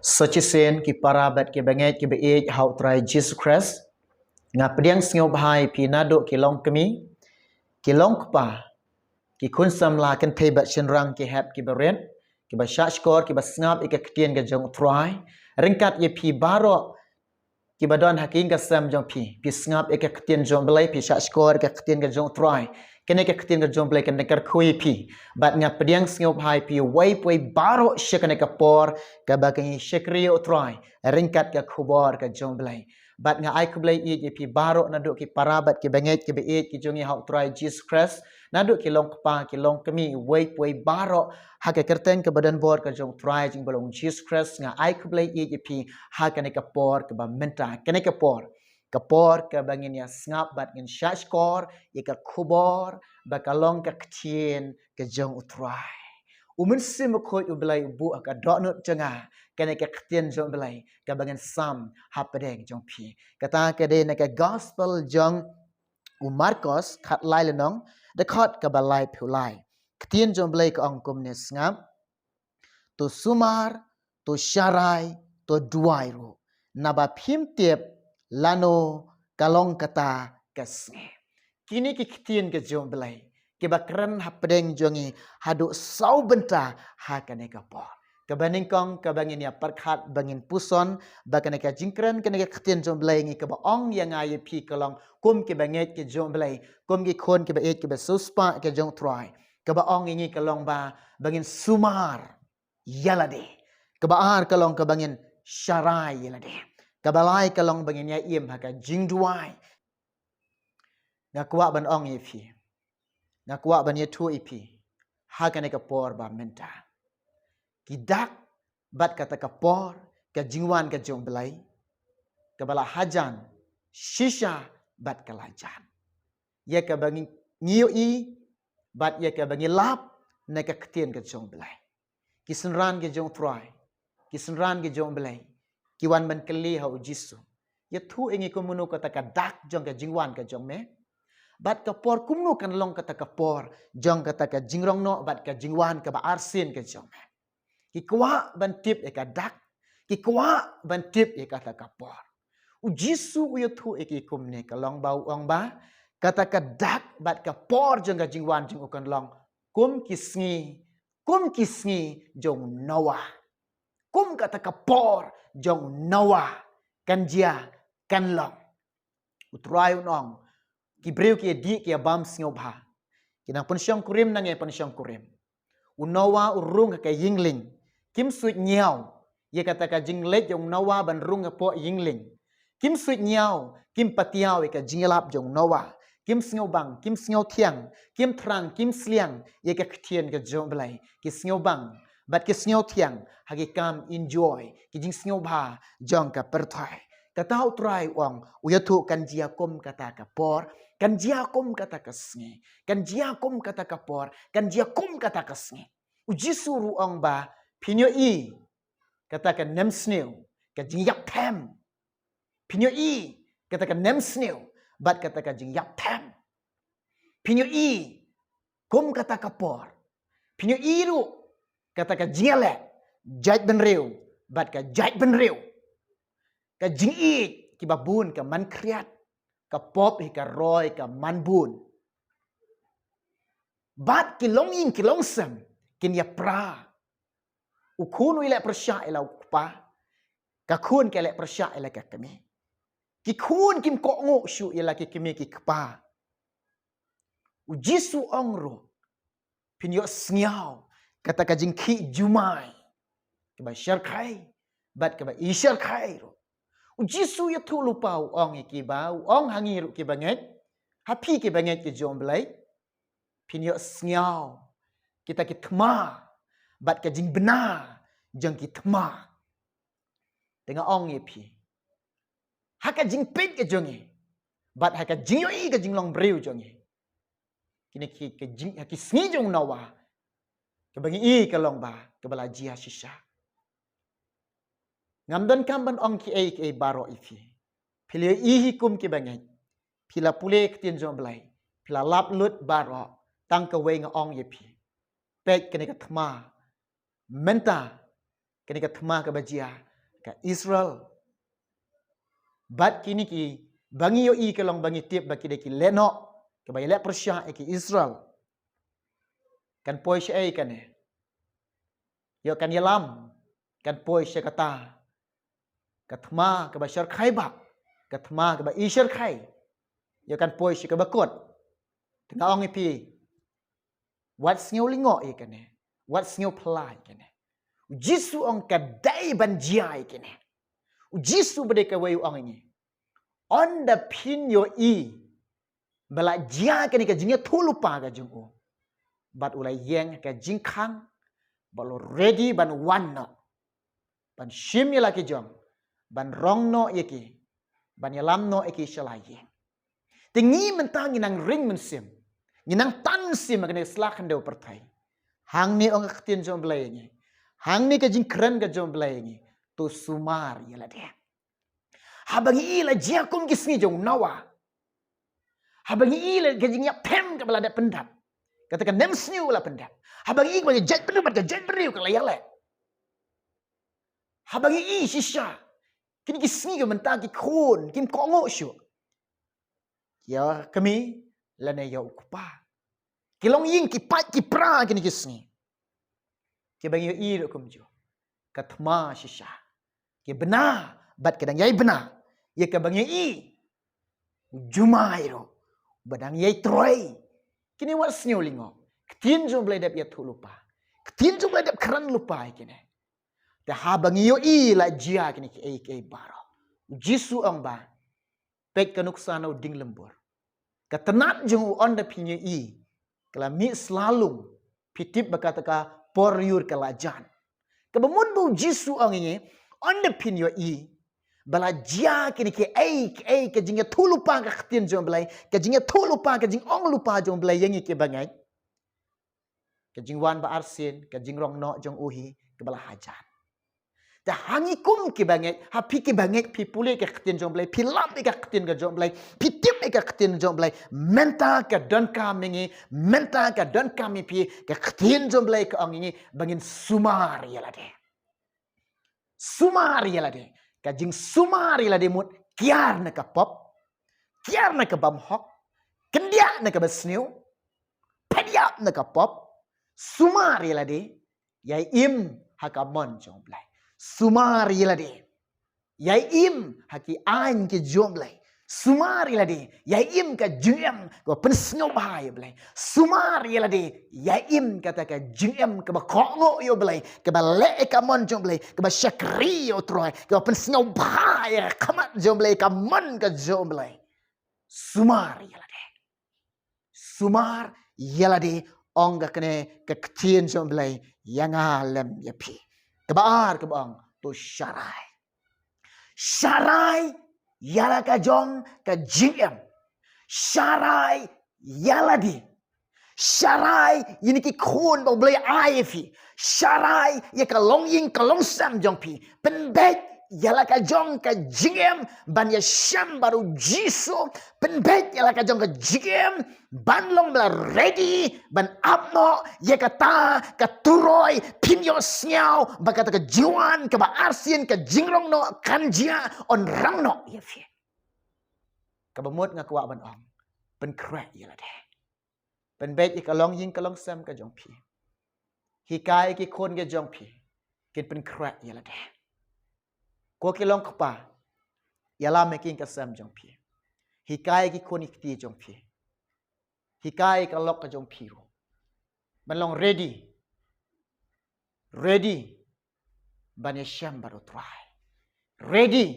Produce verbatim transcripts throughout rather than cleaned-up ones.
Sa shisien ki para bad ki bangeit ki ba ïeit ha u Trai Jisu Khrist. Nga pdiang sngewbha ïa phi naduh ki long kmie, ki long kpa, ki khun samla kynthei bad shynrang ki hep ki ba rit, ki ba shahshkor, ki ba sngap ïa ka ktien ka jong u Trai. Ryngkat ïa phi baroh ki ba don ha ka ïing ka sem jong phi, phi sngap ïa ka ktien jong u Blei, phi shahshkor ïa ka ktien ka jong u Trai. Kane ka ktien ka jong u Blei kan kyrkhu ïa phi. Bad nga pdiang sngewbha ïa phi uwei pa uwei baroh sha kane ka por kaba ngi shakri ïa u Trai ryngkat ka khubor ka jong u Blei. Bad nga ai khublei ïeit ïa phi baroh naduh ki para bad ki bangeit ki ba ïeit ki jong ngi ha u Trai Jisu Khrist, naduh ki long kpa, ki long kmie, uwei pa uwei baroh ha ka kyrteng kaba donbor ka jong u Trai jong ngi ba long Jisu Khrist, nga ai khublei ïeit ïa phi ha kane ka por kaba mynta, kane ka por, ka por kaba ngin ïa sngap bad ngin shahshkor ïa ka khubor ba ka long ka ktien ka jong u Trai. U Mynsiem Bakhuid u Blei u buh ha ka dohnud jong nga kane ka ktien jong u Blei kaba ngan sam hapdeng jong phi. Kata ka dei na ka gospel jong u Markos khatlai lynnong, dkhot kaba laiphew lai. Ktien jong u Blei ka ong kumne, sngap, to sumar, to sharai, to duwai ruh, naba phim tip lano ka long kata ka sngi. Kine ki ktien ka jong u Blei kiba kren hapdeng jong ngi haduh saw bynta ha kane ka por. Kaba nyngkong kaba ngin ïa pyrkhat ba ngin puson ba kane ka jingkren kane ka ktien jong u Blei ngi kaba ong ïa nga ïa phi ka long kum ki bangeit ki jong u Blei, kum ki khun ki ba ïeit ki ba siewspah ki jong u Trai, kaba ong ïa ngi ka long ba, ba ngin sumar ïa lade. Kaba ar ka long kaba ngin sharai ïa lade. Kaba lai ka long ba ngin ïa im ha ka jingduwai. Nga kwah ban ong ïa phi, nga kwah ban ïathuh ïa phi ha kane ka por ba mynta, ki dak bad kata ka por ka jingwan ka jong u Blei kaba la hajan shisha bad ka la jan. Ïa kaba ngi, ngi ïohi bad ïa kaba ngi lap na ka ktien ka jong u Blei. Ki synran ki jong u Trai, ki synran ki jong u Blei, ki wan ban kylli ha u Jisu, ïathuh ïa ngi kumno kata ka dak jong ka jingwan ka jong me, bad ka por kumno kan long kata ka por jong kata ka jingrong noh bad ka jingwan kaba arsien ka jong me. Ki kwah ban tip ïa ka dak, ki kwah ban tip ïa kata ka por. U Jisu u ïathuh ïa ki kumne, ka long ba u ong ba kata ka dak bad ka por jong ka jingwan jong u kan long kum ki sngi, kum ki sngi jong u Noah. Kum kata ka por jong u Noah kan jia, kan long. U Trai u ong, ki briew ki ïa dih ki ïa bam sngewbha, ki nang pynshongkurim nang ïa pynshongkurim. U Noah u rung ha ka ïing lieng. Kim suidñiaw ïa kata ka jingleit jong u Noah ban rung hapoh ïing lieng. Kim suidñiaw, kim patiaw ïa ka jingïalap jong u Noah. Kim sngewbang, kim sngewthiang, kim thrang, kim sliang ïa ka ktien ka jong u Blei. Ki sngewbang bad ki sngewthiang ha ki kam enjoy, ki jingsngewbha jong ka pyrthei. Kata u Trai u ong, u ïathuh kan jia kum kata ka por, kan jia kum kata ka sngi, kan jia kum kata ka por, kan jia kum kata ka sngi. U Jisu ruh u ong ba phin ïohi kata ka nemsniew, ka jingïapthem. Phin ïohi kata ka nemsniew bad kata ka jingïapthem. Phin ïohi kum kata ka por. Phin ïohi ruh kata ka jingïaleh jaitbynriew bad ka jaitbynriew. Ka jingïeit kiba bun ka man khriat, ka pop hi ka roi ka man bun. Bad ki longïing ki longsem kin ïapra. U khun u ïaleh pyrshah ïa la u kpa, ka khun ka ïaleh pyrshah ïa la ka kmie. Ki khun kim kohnguh shuh ïa la ki kmie ki kpa. U Jisu u ong ruh, phin ïohsngew kata ka jingkhih jumai, kaba shyrkhei bad kaba ishyrkhei ruh. U Jisu u ïathuh lypa, u ong ïa ki ba, u ong ha ngi ruh ki bangeit, ha phi ki bangeit ki jong u Blei, phin ïohsngew kita ki thma bad ka jingbna jong ki thma. Te nga ong ïa phi, ha ka jingpeit ka jong ngi bad ha ka jingïohi ka jinglong briew jong ngi, kine ki, ka jing, ha ki sngi jong u Noah, kaba ngi i ka long ba kaba la jia shisha. Ngam donkam ban ong kiei kiei baroh ïa phi. Phi la ïohi hi kum ki bangeit, phi la pule ktien jong u Blei, phi la lap lut baroh. Tang kawei nga ong ïa phi, peit kane ka thma. Mynta kane ka thma kaba jia ka Israel. Bad kine ki ba ngi ïohi ka long ba ngi tip ba ki dei ki lehnoh, kiba ïaleh pyrshah ïa ki Israel. Kan poi shaei kane? Ïoh kan ïalam, kan poi sha kata ka thma kaba shyrkhei bha, ka thma kaba i shyrkhei. Ïoh kan poi sha kaba kut. Te nga ong ïa phi, wat sngew lyngngoh ïa kane, wat sngew phylla ïa kane. U Jisu ong ka dei ban jia ïa kane. U Jisu ba dei kawei u ong ïa ngi, ynda phin ïohi ba la jia kane ka jingïathuhlypa ka jong u, bad u la ïeng ka jingkhang, bad u la ready ban wan noh, ban shim ïa la ki jong, ban rong noh ïa ki, ban ïalam noh ïa ki sha la ïing. Te ngi mynta ngi nang ring mynsiem, ngi nang tan mynsiem ha kane ka sla khyndew pyrthei. Hangne ong ka ktien jong U Blei ïa ngi, hangne ka jingkren ka jong U Blei ïa ngi, to sumar ïa lade. Haba ngi i la jia kum ki sngi jong u Noah, haba ngi i la ka jingïaphem kaba la dep pyndap, kata ka nemsniew la pyndap, haba ngi i kaba ka jaitbynriew bad ka jaitbynriew ka la ïaleh, haba ngi i shisha kine ki sngi ka mynta ki khun kim kohnguh shuh. Ïa kmie lane ïa u kpa, ki longïing ki pait ki pra kine ki sngi. Kiba ngi ïohi ruh kumjuh, ka thma shisha, ki bna bad ki dang ïai bna ïa kaba ngi ïohi u jumai ruh ba dang ïai troi. Kine wat sngew lyngngoh, ktien jong U Blei dep ïathuhlypa, ktien jong U Blei dep kren lypa ïa kine. Te haba ngi ïohi la jia kine kiei kiei baroh, U Jisu ong ba, peit ka nuksa na u dieng lembur. Ka tnat jong u ynda phin ïohi ka la mih slalum, phi tip ba kata ka por ïur ka la jan. Kaba mut ba U Jisu ong ïa ngi, ynda phin ïohi ba la jia kine kiei kiei, ka jingïathuhlypa ka ktien jong U Blei, ka jingïathuhlypa, ka jingong lypa jong U Blei ïa ngi kiba ngeit, ka jingwan ba arsien, ka jingrong noh jong u hi kaba la hajan. Te ha ngi kum kiba ngeit, ha phi kiba ngeit, phi pule ka ktien jong U Blei, phi lap ïa ka ktien ka jong U Blei, phi tip ïa ka ktien jong U Blei, mynta ka donkam ïa ngi, mynta ka donkam ïa phi, ka ktien jong U Blei ka ong ïa ngi ba ngin sumar ïa lade. Sumar ïa lade. Ka jingsumar ïa lade mut kiar na ka pop, kiar na ka bymhok, kyndiah na kaba sniew, pynïap na ka pop, sumar ïa lade, ïai im ha ka mon jong U Blei. Sumar ïa lade, ïai im ha ki aiñ ki jong U Blei. Sumar ïa lade, ïai im ka jingim kaba pynsngewbha ïa U Blei. Sumar ïa lade, ïai im kata ka jingim kaba kohnguh ïa U Blei, kaba leh ïa ka mon jong U Blei, kaba shakri ïa U Trai, kaba pynsngewbha ïa ka khmat jong U Blei, ka mon ka jong U Blei. Sumar ïa lade. Sumar ïa lade, ong ka kane ka ktien jong U Blei ïa nga lem ïa phi. Kaba ar kaba ong, to sharai. Sharai ïa la ka jong ka jingim. Sharai ïa lade. Sharai ïa kine ki khun ba U Blei ai ïa phi. Sharai ïa ka longïing ka longsem jong phi. Pynbeit ïa la ka jong ka jingim ban ïashem bad U Jisu. Pynbeit ïa la ka jong ka jingim ban long ba la ready ban ap noh ïa kata ka turoi. Phin ïohsngew ba kata ka jingwan kaba arsien, ka jingrong noh kan jia, yn rong noh ïa phi. Kaba mut nga kwah ban ong, pynkhreh ïa lade. Pynbeit ïa ka longïing ka longsem ka jong phi. Hikai ïa ki khun ki jong phi kin pynkhreh ïa lade. Ko ki long kpa, ïalam ïa ki ïing ka sem jong phi. Hikai ïa ki khun ki kti jong phi. Hikai ïa ka lok ka jong phi ruh ban long ready. Ready ban ïashem bad U Trai. Ready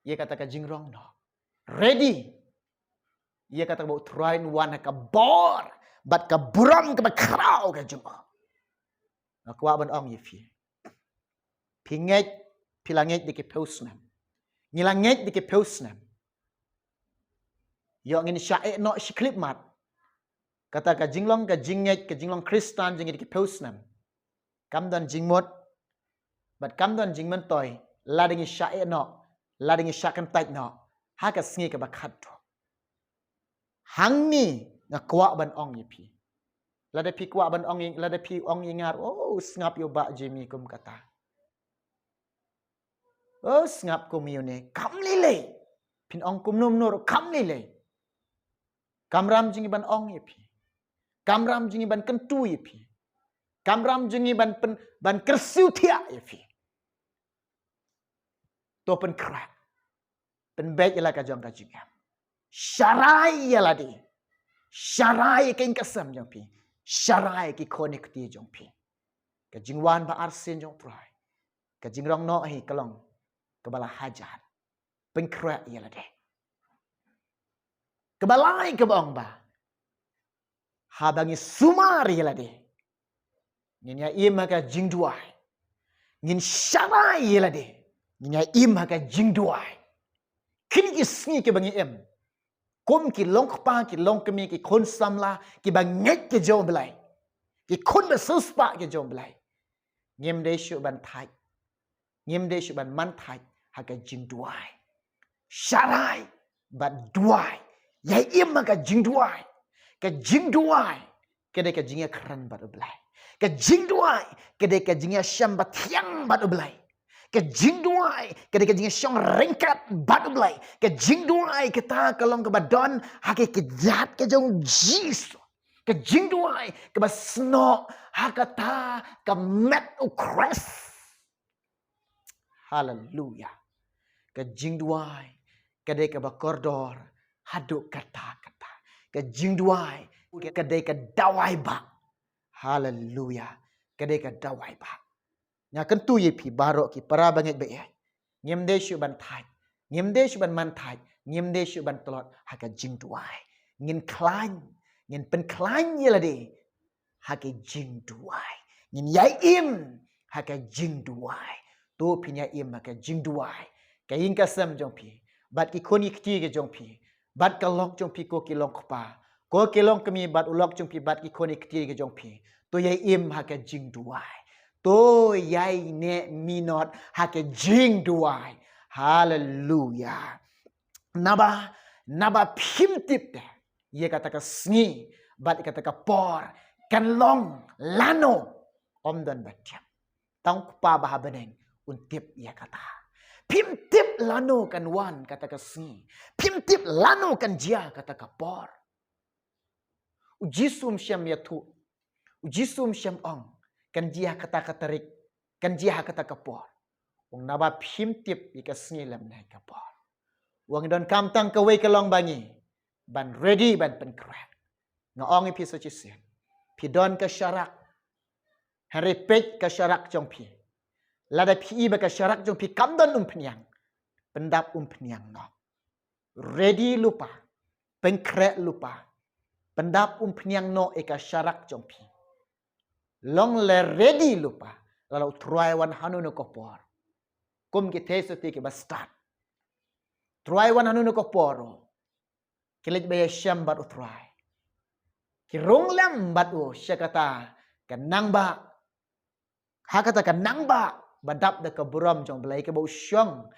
ïa kata ka jingrong noh. Ready ïa kata ba U Trai un wan ha ka bor bad ka burom kaba khraw ka jong u. Nga kwah ban ong ïa phi, phi ngeit, phi la ngeit da ki phew snem, ngi la ngeit da ki phew snem. Ïoh ngin shah eh noh shi khyllipmat. Kata ka jinglong ka jingngeit, ka jinglong Khristan jong ngi da ki phew snem, kam don jingmut bad kam don jingmyntoi lada ngi shah eh noh, lada ngi shah kyntait noh ha ka sngi kaba khatduh. Hangne nga kwah ban ong ïa phi. Lada phi kwah ban ong ïa, lada phi ong ïa nga, oh, sngap ïa u Bah Jimmy kum kata. O sngap kum ïa une, kam lei lei. Phin ong kumno kumno ruh kam lei lei. Kamram jong ngi ban ong ïa phi. Kamram jong ngi ban kyntu ïa phi. Kamram jong ngi ban pyn, ban kyrsiew thiah ïa phi. To pynkhreh. Pynbeit ïa la ka jong ka jingim. Sharai ïa lade. Sharai ïa ka ïing ka sem jong phi. Sharai ïa ki khun ki kti jong phi. Ka jingwan ba arsien jong U Trai. Ka jingrong noh hi ka long kaba la hajan. Pynkhreh ïa lade. Kaba lai kaba ong ba, haba ngi sumar ïa lade, ngin ïa im ha ka jingduwai. Ngin sharai ïa lade, ngin ïa im ha ka jingduwai. Kine ki sngi kiba ngi im kum ki longkpa, ki longkmie, ki khun samla kiba ngeit ki jong U Blei, ki khun ba siewspah ki jong U Blei, ngim dei shuh ban thait, ngim dei shuh ban man thait ha ka jingduwai. Sharai bad duwai. Ïa im ha ka jingduwai. Ka jingduwai ka dei ka jingïakren bad U Blei. Ka jingduwai ka dei ka jingïashem ba thiang bad U Blei. Ka jingduwai ka dei ka jingïashong ryngkat bad U Blei. Ka jingduwai kata ka long kaba don ha ki kjat ka jong U Jisu. Ka jingduwai kaba snoh ha kata ka met U Khrist. Haleluya. Ka jingduwai ka dei kaba kordor haduh katta katta. Ka jingduwai ka dei ka dawai bah. Haleluya. Ka dei ka dawai bah. Nga kyntu ïa phi baroh ki para bangeit ba ïeit. Ngim dei shuh ban thait. Ngim dei shuh ban man thait. Ngim dei shuh ban tlot ha ka jingduwai. Ngin khlaiñ, ngin pynkhlaiñ ïa lade ha ka jingduwai. Ngin ïa im ha ka jingduwai. To phin ïa im ha ka jingduwai. Ka ïing ka sem jong phi, bad ki khun ki kti ki jong phi, bad ka lok jong phi, ko ki longkpa, ko ki longkmie, bad u lok jong phi, bad ki khun ki kti ki jong phi. To ïa im ha ka jingduwai. To ïa neh minot ha ka jingduwai. Haleluya. Naba, naba phim tip te ïa kata ka sngi bad ïa kata ka por kan long lano, ym don ba tip. Tang U Kpa ba ha bneng un tip ïa kata. Phim tip lano kan wan kata ka sngi. Phim tip lano kan jia kata ka por. U Jisu um shym ïathuh. U Jisu um shym ong kan jia ha kata ka tarik, kan jia ha kata ka por. U ong naba phim tip ïa ka sngi lymne ka por. U ong ngi donkam tang kawei ka long ba ngi ban ready ban pynkhreh. Nga ong ïa phi sa shisien, phi don ka sharak. Hynrei peit ka sharak jong phi. Lada phi i ba ka sharak jong phi kam don umphniang, pyndap umphniang noh. Ready lypa, pynkhreh lypa. Pyndap umphniang noh ïa ka sharak jong phi. Long le ready lypa, lada U Trai wan ha kano kano ka por. Kum ki theisotti kiba stad. U Trai wan ha kano kano ka por, ki leit ba ïashem bad U Trai. Ki rung lem bad u sha kata ka nangbah. Ha kata ka nangbah ba dap da ka burom jong U Blei, kaba u shong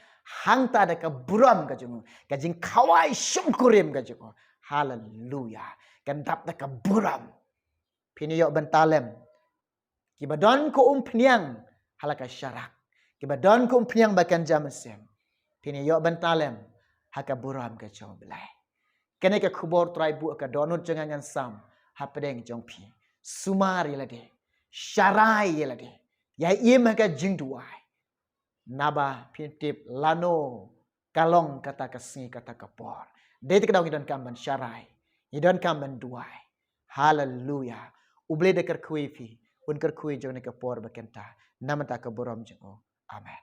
hangta da ka burom ka jong u, ka jingkhawai shongkurim ka jong u. Haleluya. Kan dap da ka burom. Phin ïoh bynta lem kiba don ka umphniang ha la ka sharak, kiba don ka umphniang ba kan jia mynsiem. Phin ïoh bynta lem ha ka burom ka jong U Blei. Kane ka khubor U Trai buh ka dohnud jong nga ngan sam hapdeng jong phi. Sumar ïa lade, sharai ïa lade, ïa im ha ka jingduwai. Naba phim tip lano ka long kata ka sngi, kata ka por. Dei te ka daw ngi donkam ban sharai, ngi donkam ban duwai. Haleluya. U Blei da kyrkhu ïa phi, un kyrkhu ïa jong ne ka por ba kynta. Namar ta ka burom jong u. Amen.